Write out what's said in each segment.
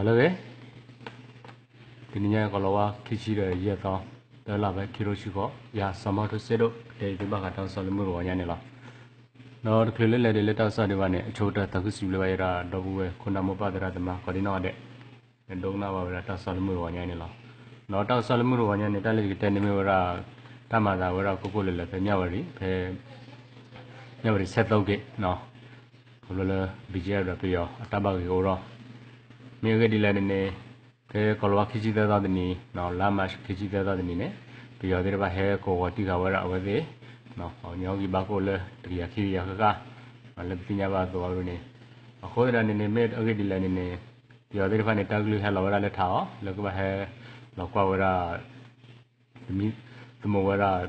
လၢဂ့ၤ, တနံၤညါအံၤ ကီၤလၤဝါ ခံဆံဒီးယဲၢ်သီ, သၢလါ ဖဲခံကထိခံဆံဃိး, ယၤစီၤမီထိၣ်စ့ဒိၣ် တဲသုဘၣ်ဃးတၢ်ကစီၣ်လၢမုၢ်တဂီၤညါန့ၣ်လီၤ. ဒီးတချုးလၢလဲၤဒံးလၢတၢ်ကစီၣ်ဒံးဘၣ်န့ၣ် အဆိကတၢၢ်သးခုစံးဘျုးဘၣ်ယဲဒၣ် ဒီပုၢ်ဝဲၢ်ခိၣ်နၢ်မိၢ်ပၢ်သရၣ်သမါ ကိးဒံနီၢ်ဂၤဒဲး ဒိကနၣ်ဘၣ်ဝဲဒၣ်တၢ်ကစီၣ်လၢမုၢ်တဂီၤညါန့ၣ်လီၤ. ဒီးတၢ်ကစီၣ်လၢမုၢ်တဂီၤညါန့ၣ် တၢ်လၢယကတဲန့ၣ်မ့ၢ်ဝဲဒၣ် တၢ်မၤသးဝဲဒၣ်ကိၢ်ကိၢ်လၢၤလၢ်ဖဲမၠၣ်ဝတံၤ, ဖဲ မၠၣ်ဝတံၤ ဆဲးသိက့း ခီဖျိလၢ ဘံၣ်ကၠံၣ်အဲၣ် ဒီးပယီၤအတၢ်ဘၣ်ဂ့ၤကအိၣ်ထီၣ်, မ့ၢ်အဂ့ၢ်ဒ်လဲၣ်န့ၣ်န့ၣ် ဖဲကီၤလၤဝါ ခံဆံသၢသီတနံၤ, လါမၢ်ၡး ခံဆံသၢသီတနံၤန့ၣ် ပယီၤသ့ၣ်တဖၣ်ဟဲကိးဂီၤတံၢ်ဃာ်ဝဲဒၣ်အဝဲသ့ၣ် ပှၤကညီဂံၢ်ဘါကအိၣ်လၢ တကယၤခံကယၤဃၣ်ဃၣ် လၢပသ့ၣ်ညါဘၣ်အသိးအံၤန့ၣ်, အဃိသတးန့ၣ်န့ၣ် မ့ၢ်အဂ့ၢ်ဒ်လဲၣ်န့ၣ်န့ၣ် ပယီၤသ့ၣ်တဖၣ်န့ၣ် တၢ်ကလုၢ်ဟဲလီၤဝဲဒၣ်လၢထးအီၤ လၢကဘၣ်ဟဲလီၤကွၢ်ဝဲဒၣ် သမံသမိးဝဲဒၣ်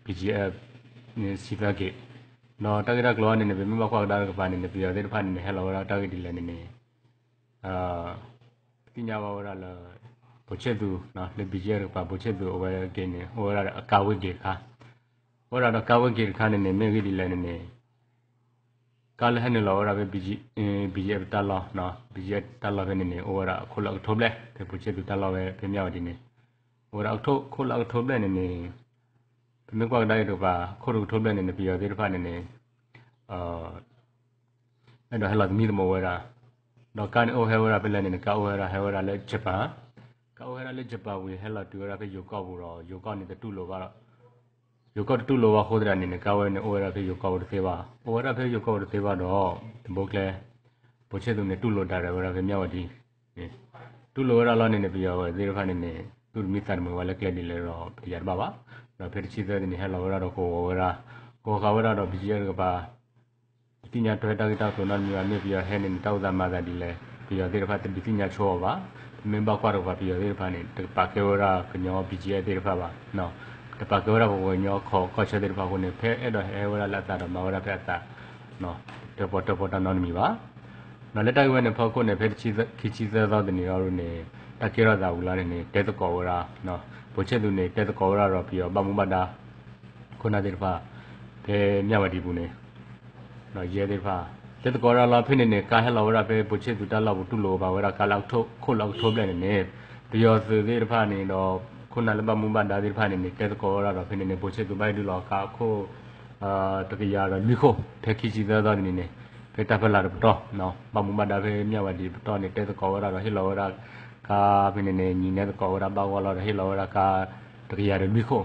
ဘံၣ်ကၠံၣ်အဲၣ် န့ၣ် ဆံသၢက့း, ဒီးတၢ်ဂ့ၢ်တၢ်ကျိၤအံၤန့ၣ်န့ၣ် ပမ့ၢ်ဘၣ်ကွၢ်ကဒါတကပၤန့ၣ်န့ၣ် ပယီၤသ့ၣ်တဖၣ်န့ၣ်န့ၣ် ဟဲလီၤဝဲဒၣ်တၢ်ဂ့ၢ်ဒ်လဲၣ်န့ၣ်န့ၣ် ပသ့ၣ်ညါဘၣ်ဝဲဒၣ်လၢ ပိာ်ဆ့ၣ်သူး လၢ ဘံၣ်ကၠံၣ်အဲၣ် တကပၤ ပိာ်ဆ့ၣ်သူးအဝဲက့ၤန့ၣ် အိၣ်ဝဲဒၣ်ဒီးအကါဝ့ၢ်က့ၤတခါ, အိၣ်ဝဲဒၣ်ဒီးကါဝ့ၢ်က့ၤတခါန့ၣ်န့ၣ် မ့ၢ်အဂ့ၢ်ဒ်လဲၣ်န့ၣ်န့ၣ် ကါလၢဟဲနုာ်လီၤဝဲဒၣ်ဖဲ ဘံၣ်ကၠံၣ်အဲၣ် တၢ်လီၢ်, ဘံၣ်ကၠံၣ်အဲၣ် တၢ်လီၢ်ဖဲန့ၣ်န့ၣ် အိၣ်ဝဲဒၣ်အခိၣ်လၢအကထိဘျဲၣ် ဖဲပိာ်ဆ့ၣ်သူးတၢ်လီၢ်ဝဲဖဲမၠၣ်ဝတံၤန့ၣ် အိၣ်ဝဲဒၣ်အခိၣ်လၢအကထိဘျဲၣ်န့ၣ်န့ၣ် ပမ့ၢ်ကွၢ်ကဒါအံၤတကပၤ အခိၣ်တကထိဘျဲၣ်န့ၣ်န့ၣ် ပယီၤသ့ၣ်တဖၣ်န့ၣ်န့ၣ် အဲၣ်ဒိးဟဲလီၤသမံသမိးဝဲဒၣ်, ဒီးကါန့ၣ်အိၣ်ဟဲဝဲဒၣ်ဖဲလဲၣ်န့ၣ်န့ၣ် ကါအိၣ်ဟဲဝဲဒၣ်ဟဲဝဲဒၣ်လၢ Japan, ကါအိၣ်ဟဲဒၣ်လၢ Japan ဝံၤ ဟဲလီၤတုၤဝဲဒၣ်ဖဲယိၤကီၢ်ပူၤဒီး ယိၤကီၢ်န့ၣ်တတူၢ်လိာ်ဘၣ်ဒီး ယိၤကီၢ်တတူၢ်လိာ်ဘၣ်အဃိသတးန့ၣ်န့ၣ် ကါဝဲန့ၣ် အိၣ်ဝဲဒၣ်ဖဲယိၤကီၢ်ပူၤတသ့ဘၣ်, အိၣ်ဝဲဒၣ်ဖဲယိၤကီၢ်ပူၤတသ့ဘၣ်ဒီး တဘိကျဲ ပိာ်ဆ့ၣ်သူးန့ၣ် တူၢ်လိာ်ဒၣ်ရဲၣ်ဝဲဒၣ်ဖဲမၠၣ်ဝတံၤ, တူၢ်လိာ်ဝဲဒၣ်လီၤန့ၣ်န့ၣ် ပယီၤဝဲသ့ၣ်တဖၣ်န့ၣ်န့ၣ် သူၣ်တမံသးတမုာ်ဝဲလၢကျဲဒ်လဲၣ်ဒီး ပတယၤတဘၣ်ဘၣ်, ဒီးဖဲတဆံသၢသနံၤန့ၣ် ဟဲလီၤဝဲဒၣ်ဒီးကိးဂီၤဝဲဒၣ်, ကိးဃာ်ဝဲဒၣ်ဒီး ဘံၣ်ကၠံၣ်အဲၣ် တကပၤ ပသ့ၣ်ညါထွဲတၢ်ဂ့ၢ်တၢ်ကျိၤနီတမံၤဘၣ်, မ့ၢ်ပယီၤဟဲန့ၣ်န့ၣ်တၢ်အိၣ်သးမၤသးဒ်လဲၣ် ပယီၤသ့ၣ်တဖၣ်တဒုးသ့ၣ်ညါဆိအီၤဘၣ်, ပမ့ၢ်ဘၣ်ကွၢ်တကပၤ ပယီၤသ့ၣ်တဖၣ်န့ၣ် တပာ်ကဲဝဲဒၣ်ကညီ ဘံၣ်ကၠံၣ်အဲၣ် သ့ၣ်တဖၣ်ဘၣ်, တပာ်ကဲဝဲဒၣ်ပကညီခီၣ်ကီၢ်ဆၢသ့ၣ်တဖၣ်အဃိန့ၣ် ဖဲအဲၣ်ဒိးဟဲဝဲဒၣ်လၢအသးဒီးမၤဝဲဒၣ်ဖဲအသး တၢၣ်ပီၣ်တၢၣ်ပီတၢ်နီတမံၤဘၣ်. ဒီးလၢတၢ်ဂ့ၢ်ဝဲန့ၣ်ဖီခိၣ်န့ၣ် ဖဲခံဆံသၢသီတနံၤအံၤန့ၣ် တၢ်ကဲထီၣ်သးဝံၤလီၤန့ၣ်န့ၣ် တဲသကိးဝဲဒၣ် ပိာ်ဆ့ၣ်သူးန့ၣ် တဲသကိးဝဲဒၣ်ဒီးပယီၤဘၣ်မူဘၣ်ဒါ ခိၣ်နၢ်သ့ၣ်တဖၣ် ဖဲမၠၣ်ဝတံၤပူၤန့ၣ် ဒီးယဲသ့ၣ်တဖၣ် တဲသကိးဝဲဒၣ်လီၤဖဲန့ၣ်န့ၣ် ကါဟဲလီၤဝဲဒၣ်ဖဲပိာ်ဆ့ၣ်သူးတၢ်လီၢ်ပူၤတူၢ်လိာ်ဘၣ်ဝဲဒၣ်ကါလၢအခိၣ်လၢအကထိဘျဲၣ်န့ၣ်န့ၣ် ပယီၤသုးသ့ၣ်တဖၣ်န့ၣ်ဒီး ခိၣ်နၢ်လၢဘၣ်မူဘၣ်ဒါသ့ၣ်တဖၣ်န့ၣ်န့ၣ် တဲသကိးဝဲဒၣ်ဒီးဖဲန့ၣ်န့ၣ် ပိာ်ဆ့ၣ်သူးဘၣ်ဟ့ၣ်ဒုးလီၤကါအခိၣ် တကယၤဒီးလွံၢ်ခိၣ် ဖဲခံဆံသၢသီတနံၤန့ၣ် ဖဲတၢ်ဖီလာ်တပတီၢ် ဘၣ်မူဘၣ်ဒါဖဲမၠၣ်ဝတံၤပတီၢ်န့ၣ် တဲသကိးဝဲဒၣ်ဒီးဟ့ၣ်လီၤဝဲဒၣ် ကါဖဲန့ၣ်န့ၣ် ညံၤနဲသကိးဝဲဒၣ်ဘၣ်ဂီၢ်လီၤဒီးဟ့ၣ်လီၤဝဲဒၣ်ကါ တကယၤဒီးလွံၢ်ခိၣ်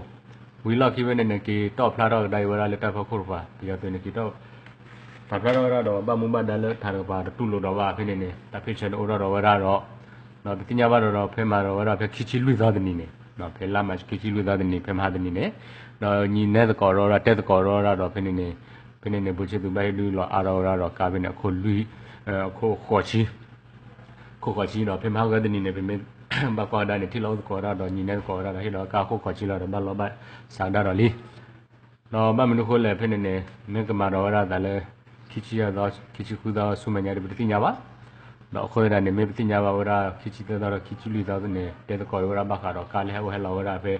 ဝံၤလီၢ်ခံဖဲန့ၣ်န့ၣ် က့ၤတီၣ်ဖျါထီၣ်ကဒါအံၤဝဲဒၣ်လၢတၢ်ဖီခိၣ်တကပၤ ပယီၤသုးန့ၣ်က့ၤတီၣ် ဖျါထီၣ်ဝဲဒၣ်ဒီး ဘၣ်မူဘၣ်ဒါလၢထးတကပၤတတူၢ်လိာ်ဒီးဘၣ်ဖဲန့ၣ်န့ၣ် တၢ်ဖ့ၣ်ဆၢန့ၣ်အိၣ်ထီၣ်ဒီးဝဲဒၣ်ဒီး ဒီးပသ့ၣ်ညါဘၣ်ဒီးဒီး ဖဲမၤဒီးဝဲဒၣ်ဖဲခံဆံလွံၢ်သီတနံၤန့ၣ် ဖဲလါမၢ်ၡး ခံဆံလွံၢ်သီတနံၤ ဖဲမဟါတနံၤန့ၣ် ဒီးညံၤနဲသကိးဒီးဝဲဒၣ်တဲသကိးဒီးဝဲဒၣ်ဒီးဖဲန့ၣ်န့ၣ် ဖဲန့ၣ်န့ၣ် ပိာ်ဆ့ၣ်သူးဘၣ်ဟ့ၣ်ဒုးလီၤအါထီၣ်ဝဲဒၣ်ဒီးကါဖဲန့ၣ်အခိၣ်လွံၢ် အခိၣ်ဃိးဆံ ခိၣ်ဃိးဆံဒီး ဖဲမဟါဂီၤတနံၤန့ၣ် ပမ့ၢ်ဘၣ်ကွၢ်ကဒါန့ၣ် ထံၣ်လိာ်အိၣ်သကိးဝဲဒၣ်ဒီး ညံၤနဲသကိးဝဲဒၣ်ဒီး ဟ့ၣ်လီၤကါအခိၣ်ဃိးဆံလီၤဒီး ဘၣ်လီၤဘၣ်စးကဒါဒီးလံ ဒီးဘၣ်မနုၤအဃိလဲၣ် ဖဲန့ၣ်န့ၣ် မ့ၢ်ကမၤဒီးဝဲဒၣ်အသးလၢ ခံဆံသၢသီ ခံဆံဃုသီဆူမဲာ်ညါဒီး ပတသ့ၣ်ညါဘၣ်. ဒီးအဃိသတးန့ၣ် မ့ၢ်ပသ့ၣ်ညါဘၣ်ဝဲဒၣ် ခံဆံသၢသီဒီး ခံဆံလွံၢ်သီန့ၣ် တဲသကိးဝဲဒၣ်ဘၣ်ဃးဒီး ကါလၢဟဲအိၣ်ဟဲလီၤဝဲဒၣ်ဖဲ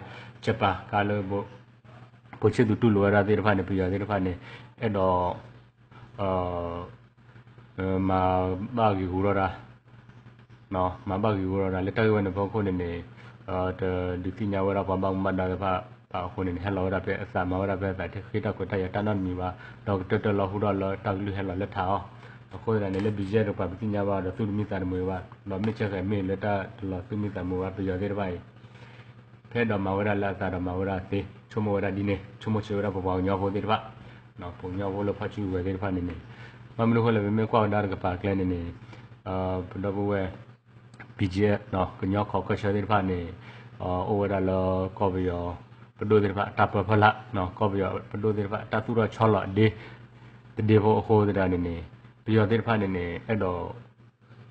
ကၠပၤ ကါလၢ ပိာ်ဆ့ၣ်သူးတူၢ်လိာ်ဝဲဒၣ်သ့ၣ်တဖၣ်န့ၣ် ပယီၤသ့ၣ်တဖၣ်န့ၣ် အဲၣ်ဒိး မၤဘၣ်ဂ့ၢ်ဂူၤထီၣ်တၢ် မၤဘၣ်ဂ့ၢ်ဂူၤထီၣ်တၢ် လၢတၢ်ဂ့ၢ်ဝဲန့ၣ်ဖီခိၣ်န့ၣ်န့ၣ် တဒုးသ့ၣ်ညါဝဲဒၣ်ပှၤဘၣ်မူဘၣ်ဒါသ့ၣ်တဖၣ်ဘၣ်အဃိန့ၣ်န့ၣ် ဟဲလီၤဝဲဒၣ်ဖဲအသး မၤဝဲဒၣ်ဖဲအသး တဃ့တၢ်ခွဲးတၢ်ယာ်တၢ်နီတမံၤဘၣ် ဒီးကတၢၢ်တၢၢ်လီၤဟူထီၣ်လၢတၢ်ကလုၢ်ဟဲလီၤလၢထးအီၤ အဃိသတးန့ၣ် လၢ ဘံၣ်ကၠံၣ်အဲၣ် တကပၤ ပသ့ၣ်ညါဘၣ်ဒီးသူၣ်တမံသးတမုာ်ဘၣ် ဒီးမ့ၢ်ကဲဃဲၤမ့ၢ်လၢတၢ်တလီၤသူၣ်မံသးမုာ်ဘၣ် ပယီၤသ့ၣ်တဖၣ်အံၤ ဖဲအဲၣ်ဒိးမၤဝဲဒၣ်လၢအသးဒီးမၤဝဲဒၣ်သ့ ဆိကမိၣ်ဝဲဒၣ်ဒ်န့ၣ် ဆိကမိၣ်ဆၢဝဲဒၣ်ပပှၤကညီဖိသ့ၣ်တဖၣ် ပှၤကညီဖိလၢဖီၣ်စုကဝဲၤသ့ၣ်တဖၣ်န့ၣ်န့ၣ် ဘၣ်မနုၤအဃိလဲၣ် ပမ့ၢ်ကွၢ်ကဒါတကပၤကျဲန့ၣ်န့ၣ် ပဒီပုၢ်ဝဲၢ် ဘံၣ်ကၠံၣ်အဲၣ် ကညီခီၣ်ကီၢ်ဆၢသ့ၣ်တဖၣ်န့ၣ် အိၣ်ဝဲဒၣ်လၢကီၢ်ပယီၤပဒိၣ်သ့ၣ်တဖၣ်အတၢ်ပၢဖီလာ် ကီၢ်ပယီၤပဒိၣ်သ့ၣ်တဖၣ်အတၢ်သူၣ်ထီၣ်ဆီလီၤအဒ့ တဒ့ဖိအဃိသတးန့ၣ်န့ၣ် ပယီၤသ့ၣ်တဖၣ်န့ၣ်န့ၣ် အဲၣ်ဒိး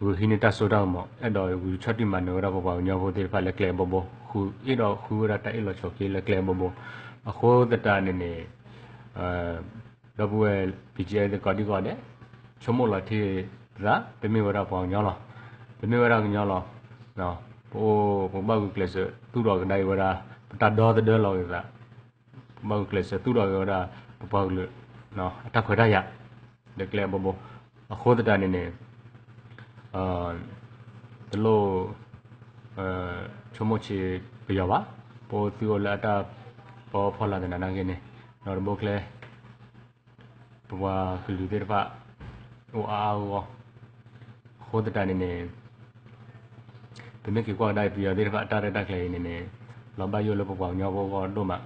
ဂုာ်ဟံးန့ၢ်တၢ်စိတၢ်ကမီၤ အဲၣ်ဒိးဂုာ်ဆီၣ်တံၢ်မၤနၢၤဝဲဒၣ်ပပှၤကညီဖိသ့ၣ်တဖၣ်လၢကျဲအဘိဘိ ဃု အဲၣ်ဒိးဃုဝဲဒၣ်တၢ်အ့ၣ်လိာ်ဆိးက့လၢကျဲအဘိဘိ အဃိသတးန့ၣ်န့ၣ် ဒီပုၢ်ဝဲၢ် ဘံၣ်ကၠံၣ်အဲၣ် သကိးဒံကီးဒဲး ဆိကမိၣ်လီၤထံသး ပမ့ၢ်ဝဲဒၣ်ပှၤကညီလီၤ. ပမ့ၢ်ဝဲဒၣ်ကညီလီၤ. ပအိၣ် ပကဘၣ်ဂုာ်ကျဲးစၢး သူၣ်ထီၣ်ကဒါက့ၤဝဲဒၣ် ပတၢ်ဒီသဒၢလီၤက့ၤသး ပဘၣ်ဂုာ်ကျဲးစၢး သူၣ်ထီၣ်က့ၤဝဲဒၣ် ပပှၤကလုာ် အတၢ်ခွဲးတၢ်ယာ် လၢကျဲအဘိဘိ အဃိသတးန့ၣ်န့ၣ် တလိၣ်ဆိကမိၣ်ဆံးပယီၤဘၣ်, ပအိၣ်သုအိၣ်လၢအတၢ်ပီဖီလာ်သနာ်က့န့ၣ်, ဒီးတဘိချဲ ပပှၤကလုာ်သ့ၣ်တဖၣ် အိၣ်အါအါဂီၢ်ဂီၢ်, အဃိသတးန့ၣ်န့ၣ် ပမ့ၢ်က့ၤကွၢ်ကဒါအံၤ ပယီၤသ့ၣ်တဖၣ်အတၢ်ရဲၣ်တၢ်ကျဲၤအံၤန့ၣ်န့ၣ် လီၤဘၣ်ယိၣ်လၢပပှၤကညီဖိအဂီၢ်ဒိၣ်မး,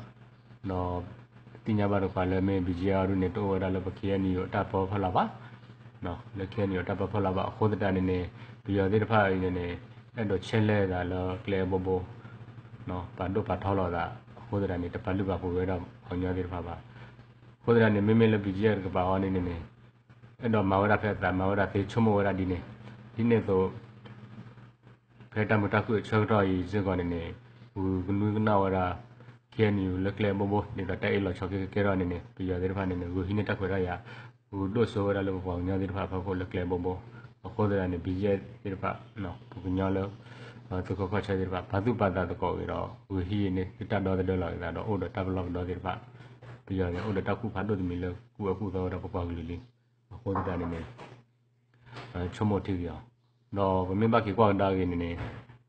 ဒီးသ့ၣ်ညါဘၣ်တကပၤလၢမ့ၢ် ဘံၣ်ကၠံအါဒုန့ၣ် တအိၣ်ဝဲဒၣ်လၢပ ခ့ၣ်အဲၣ်ယူၣ် အတၢ်ပီဖီလာ်ဘၣ်, လၢ ခ့ၣ်အဲၣ်ယူၣ် အတၢ်ပီဖီလာ်ဘၣ်. အဃိသတးန့ၣ်န့ၣ် ပယီၤသ့ၣ်တဖၣ်အံၤန့ၣ်န့ၣ် အဲၣ်ဒိးဆဲးလဲၤသးလၢကျဲအဘိဘိ ပာ်ဒိၣ်ပာ်ထီလီၤသး, အဃိသတးန့ၣ် တပာ်လုၢ်ပာ်ပှ့ၤဝဲဒၣ်ပှၤကညီသ့ၣ်တဖၣ်ဘၣ်. အဃိသတးန့ၣ် မ့မ့ၢ်လၢ ဘံၣ်ကၠံအါ တကပၤအဂီၢ်န့ၣ်န့ၣ်န့ၣ် အဲၣ်ဒိးမၤဝဲဒၣ်ဖဲအသး မၤဝဲဒၣ်သ့ ဆိကမိၣ်ဝဲဒၣ်ဒ်န့ၣ်, ဒ်န့ၣ်အသိး ဖဲတၢ်မုာ်တၢ်ခုၣ်အဆၢကတီၢ်အံၤစ့ၢ်ကီးန့ၣ်န့ၣ် ဂုာ်ကနွံကနၣ်ဝဲဒၣ် ခ့ၣ်အဲၣ်ယူၣ် လၢကျဲအဘိဘိ ဒ်သိးတၢ်အ့ၣ်လိာ်ဆိးက့ကဲထီၣ်န့ၣ်န့ၣ် ပယီၤသ့ၣ်တဖၣ်န့ၣ်န့ၣ် ဂုာ်ဟံးန့ၢ်တၢ်ခွဲးတၢ်ယာ် ဂုာ်ဒိၣ်စိဝဲဒၣ်လၢပပှၤကညီသ့ၣ်တဖၣ်အဖီခိၣ်လၢကျဲအဘိဘိ. အဃိသတးန့ၣ် ဘံၣ်ကၠံအါ သ့ၣ်တဖၣ် ပှၤကညီလၢ သုးခိးခီၣ်ဆၢသ့ၣ်တဖၣ် ပာ်သူၣ်ပာ်သးသကိးက့ၤဒီး ဂုာ်ဟံးန့ၢ်သုတၢ်ဒီသဒၢလီၤက့ၤသးဒီး အိၣ်ဒီးတၢ်ပလီၢ်ပဒီသ့ၣ်တဖၣ်, ပယီၤန့ၣ်အိၣ်ဒီးတၢ်ကူၣ်ဖးဒိၣ်တမံၤလၢကူၣ်အၢကူၣ်သီဝဲဒၣ်ပပှၤကလုာ်လံ. အဃိသတးန့ၣ်န့ၣ် ဆိကမိၣ်ထံက့ၤအီၤ, ဒီးပမ့ၢ်ဘၣ်က့ၤကွၢ်ကဒါက့ၤန့ၣ်န့ၣ်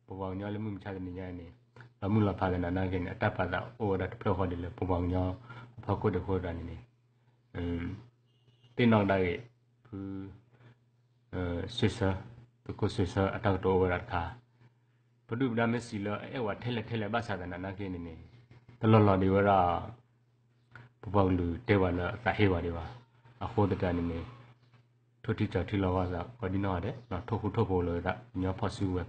ပပှၤကညီလၢမုၢ်မဆါတနံၤညါအံၤန့ၣ် လီၤမုၢ်လီၤဖးသနာ်က့န့ၣ် အတၢ်ပာ်သးအိၣ်ဝဲဒၣ်တဖျၢၣ်ဃီဒ်လၢပပှၤကညီအဖီခိၣ်ဒံးအဃိသတးန့ၣ်န့ၣ် သ့ၣ်နီၣ်ကဒါက့ၤ ဖု စ့ဆၢ, သုးခိၣ်စ့ဆၢအတၢ်ကတိၤအိၣ်ဝဲဒၣ်တခါ, ပဒုၣ်ပဒါမ့ၢ်စံးလၢအအဲၣ်ဝဲထဲလဲၣ်ထဲလဲၣ်ဘၣ်ဆၣ်သနာ်က့န့ၣ်န့ၣ် တလီၢ်လီၢ်ဒံးဝဲဒၣ် ပပှၤကလုာ်တဲဝဲလၢအသးဟ့ဝဲဒံးဘၣ်. အဃိသတးန့ၣ်န့ၣ် ထိၣ်ထံကၠီၤထံလီၤဂာ်သးကိးဒံနီၢ်ဂၤဒဲး, ထိၣ်ဃူထိၣ်ဖိးလီၤသး ကညီဖီၣ်စု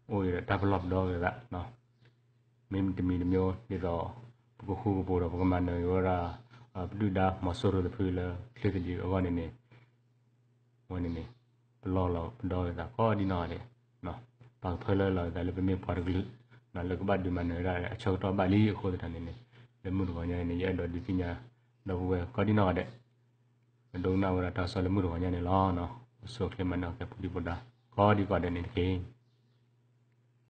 ကဝဲၤခဲလၢာ်သ့ၣ်တဖၣ် လၢမုၢ်မဆါတနံၤညါအံၤန့ၣ်န့ၣ် အိၣ်ဒီးတၢ်ပလီၢ်ပဒီက့ၤသး မ့တမံၤတမံၤဒ်သိး ပကဃူကပိာ်ဒီးပကမၤနၢၤက့ၤဝဲဒၣ် ပဒုၣ်ဒါမီၤစိရိၤတဖုလၢချ့သဒံးအဂီၢ်န့ၣ်န့ၣ် ဝဲန့ၣ်န့ၣ် ပလီၢ်လီၤပဒီက့ၤသးကိးဒံနီၢ်ဂၤဒဲး, ပာ်ကဖၢလၢလီၤက့ၤသးလၢပမ့ၢ်ပှၤတကလုာ် လၢကဘၣ်ဒုးမၤနၢၤဝဲဒၣ်အဆၢကတီၢ်ဘၣ်လံအဃိသတးန့ၣ်န့ၣ် လၢမုၢ်တဂီၤညါအံၤန့ၣ် ယအဲၣ်ဒိးဒုးသ့ၣ်ညါ ဒီပုၢ်ဝဲၢ်ကိးဒံနီၢ်ဂၤဒဲး ဒိကနၣ်ဝဲဒၣ်တၢ်ကစီၣ်လၢမုၢ်တဂီၤညါန့ၣ်လီၤ. အိၣ်ဆူၣ်အိၣ်ချ့မၤနၢၤက့ၤပူၤဒံးပူၤဒါ ကိးဒံကိးဒဲးန့ၣ်တက့ၢ်.